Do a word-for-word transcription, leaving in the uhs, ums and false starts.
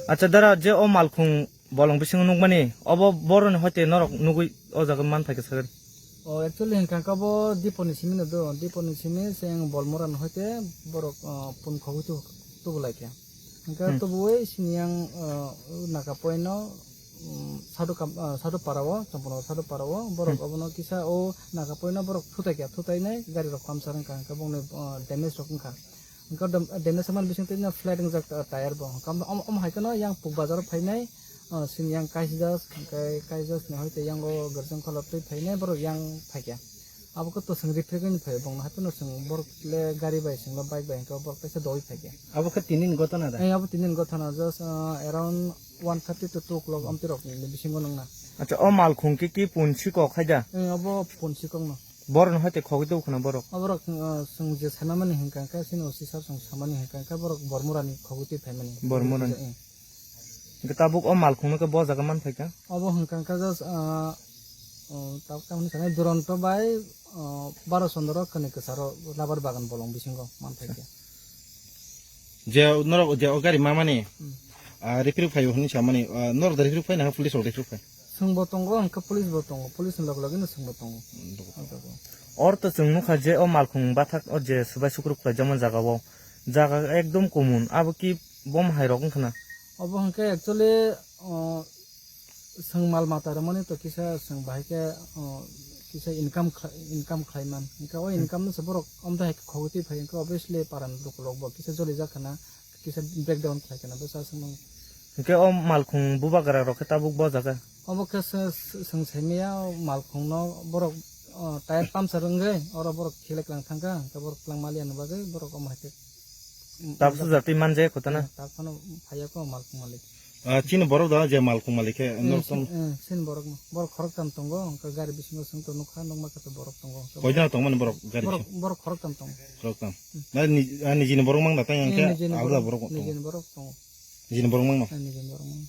Acha dara, je o malkhung bolong bisingo nukmani, obo boroni hoite norok nugwi o jaga man phaikha sagan? O, actually, hwnkha khe bo Diponi simi no do, Diponi simi se ang Bolmora no hoite borok, o, pun khogwi tu-, tubu laikha. Hwnkhe Hmm. tubuwi sini yang, o, Nakapoino, um, Sadhu Kam-, o, Sadhu Parao, Chompono Sadhu Parao, borok Hmm. obono kisa o Nakapoino borok thutai kha, thutai nai gari rok puncture wngkha, hwnkhe bongni, o, damage rok wngkha. Hwnkhe dam-, damage wngmani bisingtwi no flat wngjak, o, tyre bo. Hwnkhe om-, om hai kheno yang Puk Bazar o phainai, o, sini yang Kaisjas, hwnkhe Kaisjas ni hoite yang o Gerjang Khola twi phainai, borok yang phaikha. Abo khe to chwng repair khe phai bongno hapheno chwng borok le gari bai chwngno bike bai hwnkhe borok kaisa dogwi phaikha. Abo khe tinin gotona da? Eh, abo tinin gotona, just, ah, around one thirty to two o'clock amtwi rokni bisingo nangna. Acha, o malkhung khe ki pun sikok hai da? Eh, abo pun sikokno. Borokno hai te khogwi tubukha na borok? Abo rok, ah, chwng je sanamani hwnkha khe, chini O C sir chwng samani hwnkha khe borok Bormorani khogwi twi phaimani. Bormorani. Eh. Hwnkhe tabuk o malkhungno khe bo jaga man phaikha? Obo hwnkha khe just, ah, oh, tabuk tamni sanai Duronto bai, ah, Baro Chondro kwnwi kwcharo Labar Bagan bolong bisingo man phaikha. Je norok je o gari mamani, Hmm. ah, repair phaio hwnwi samani, ah, norok da repair phai na police rok repair phai? Chwngbo tongo, hwnkhe police bo tongo, police ni loge loge no chwngbo tongo. Hmm, tongo. Abo tongo. Or to chwng nukha je o malkhung bathak o je swbai sukruk khlaijak man jaga o, jaga ekdom kumun, abo ki bom hai rok wngkha na? Obo hwnkhe actually, o, chwng mal mata rwmani to kisa chwng bahai khe, o, kisa income khlai, income khlai man. Hwnkhe o Hmm. income no se borok omtwi hai khe khogwi twi phai, hwnkhe obviously paran lukurok bo kisa jolijak khana, kisa breakdown khlai khana, bwsa swngmung. Hwnkhe o malkhung bubagra rok khe tabuk bo jaga? Obo khe se, se, chwng saimaya o malkhungno borok, o, tyre puncture wngwi oro borok khilai kwlang thangkha, hwnkhe borok kwlang maliya ni bagwi borok omo hai khe Tabuk sujak twi manjaya kotana? Eh, tak phano phaiya ko malkhung malik. Ah, chini borok da je malkhung malik khe, eh, norok tong? Eh, chini borok no. Borok khoroktham tongo, hwnkhe gari bisingo chwng to nukha, nukma khe to borok tongo. Koijon tongmani borok gari bisingo? Borok, borok khoroktham tongo. Khoroktham. Hmm. Na ni, ah, nijini borok mang da tang Eh, hwnkhe nijini alda borok, borok tongo? Nijini borok tongo. Nijini borok mang no? Eh, nijini borok mang.